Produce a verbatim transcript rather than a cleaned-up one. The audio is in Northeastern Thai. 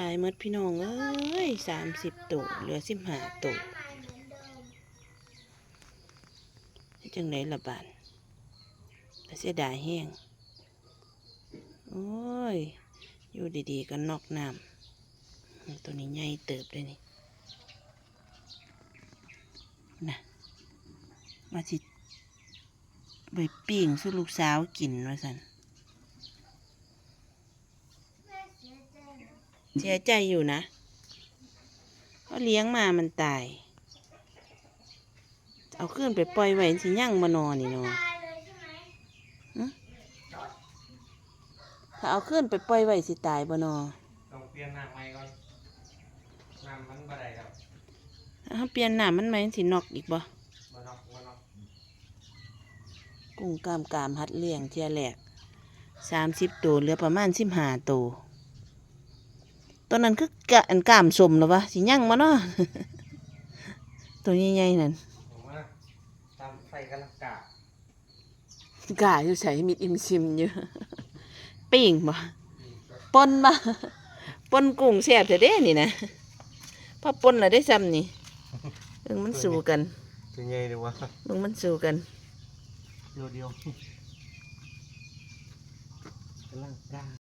ตายหมดพี่น้องเอ้ย สามสิบโต เหลือสิบห้าโต เฮ็ดจั่งใดล่ะบาด แต่เสียดายแฮง โอ้ย อยู่ดีๆ ก็น็อกน้ำ ตัวนี้ใหญ่เติบเลยนี่ นะ ว่าสิไปปิ้งสู่ลูกสาวกินว่าซั่น เสียใจอยู่นะ เขาเลี้ยงมามันตาย เอาขึ้นไปปล่อยไว้สิยังบ่นอนี่นอ หึ ถ้าเอาขึ้นไปปล่อยไว้สิตายบ่นอ ต้องเปลี่ยนน้ำใหม่ก่อน น้ำมันบ่ได้แล้ว ถ้าเฮาเปลี่ยนน้ำมันใหม่มันสิน็อกอีกบ่ บ่น็อก บ่น็อก กุ้งกล้ามกรามหัดเลี้ยงเทื่อแรก สามสิบโต เหลือประมาณสิบห้าโต ตอนนั้นคือกะ อันกล้ามส้มแล้ววะ สิยังบ่นอ ตัวใหญ่ๆนั่น ผมว่าตามไฟกำลังกะ กะอยู่ไส มิดอิ่มซิมอยู่ ปิ้งบ่ ป่นบ่ ป่นกุ้งแซ่บแท้เด้นี่นะ พอป่นแล้วได้ซ้ำนี่ เบิ่งมันสู้กัน ตัวใหญ่เลยวะ เบิ่งมันสู้กัน เดียวๆ กำลังกะ